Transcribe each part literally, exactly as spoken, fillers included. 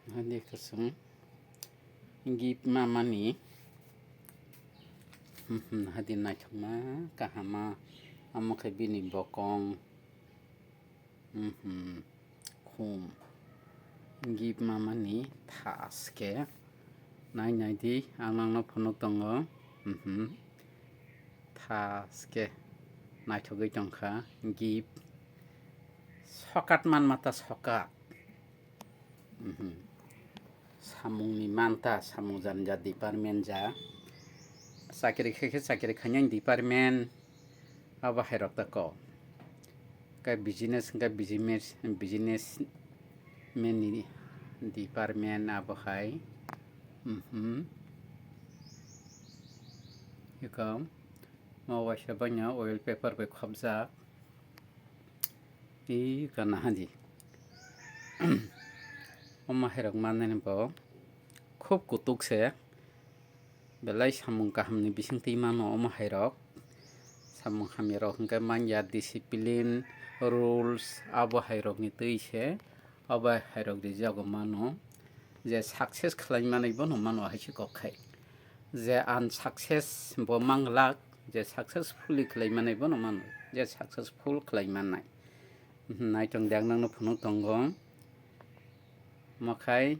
Hadi kasung gift mamani. Mhm, hadi naithokma kahama. Amo khe bini bokong. Mhm. Khum. Gift mamani thaske. Nai nai di, ang nangno phunuk tongo. Mhm. Thaske. Naithogwi tongkha. Gift. Sokat manma ta sokat. Mhm. Samungni manta, samung jani ja department ja. Chakri khe khe chakri khainai department. Abo hairok ta kok. Khe business hwnkhe business, business mani department abo hai. Mhm. Eko mo waisa banya oil paper bai khopjak. I kana hadi. Omo hairok manani bo khub kutuk se. Belai samung kahamni bisingtwi mano omo hairok. Samung hamyarok hwnkhe manya discipline, rules, abo hairokni twi se. Abo hairok rijago mano. Je success khlai manwi bono mano hai se kok khai. Je unsuccess bo manglak, je successfully khlai manwi bono mano. Je successful khlai mannai. Naitong de ang nangno phunuk tongo. Mokhai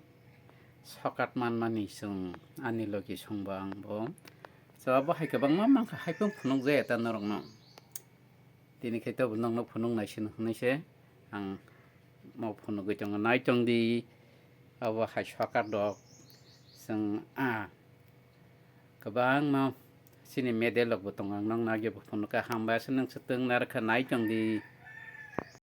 sokat manmani chwng ani logi songbo ang bo. So abo hai kwbangma mankha, hai phung phunuk jaya ta norokno. Tini khai tobo nokno phunuk naising hwnwi se ang mo phunugwi tongo. Naitong di abo hai sokat rok chwng a kwbangma chini medal rok bo tongo, ang nokno age bo phunukha. Hambai aswk nwng swtwng narwkha, naitong di.